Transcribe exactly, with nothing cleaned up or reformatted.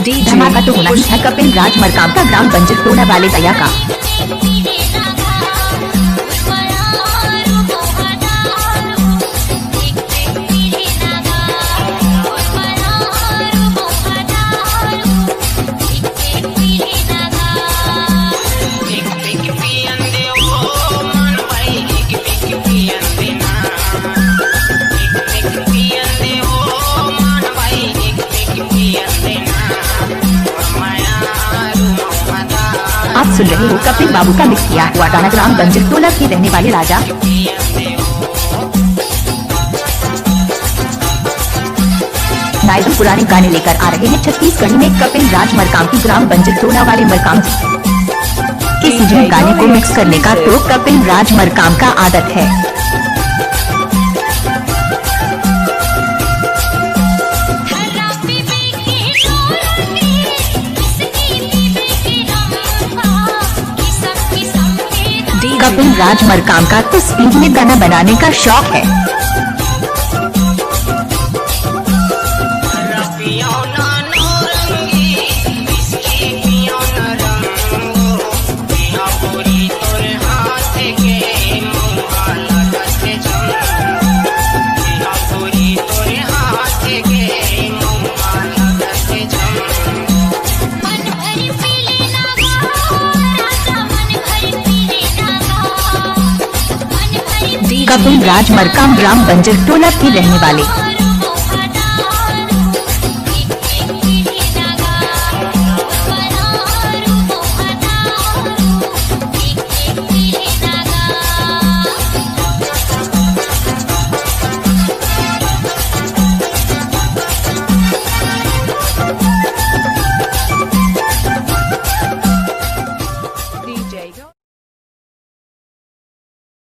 धमाका तो होना ही है कपिल राज मरकाम का ग्राम बंजर टोला वाले भैया का। आप सुन रहे हो कपिल बाबू का मिक्स किया हुआ गाना ग्राम बंजर टोला के रहने वाले राजा। नायदम पुराने गाने लेकर आ रहे हैं छत्तीसगढ़ी में कपिल राज मरकाम की ग्राम बंजर टोला वाले मरकाम जी। किसी भी गाने को मिक्स करने का तो कपिल राज मरकाम का आदत है। कपिल राज मरकाम का तो स्पीड में गाना बनाने का शौक है। कपिल राज मरकाम ग्राम बंजर टोला के रहने वाले।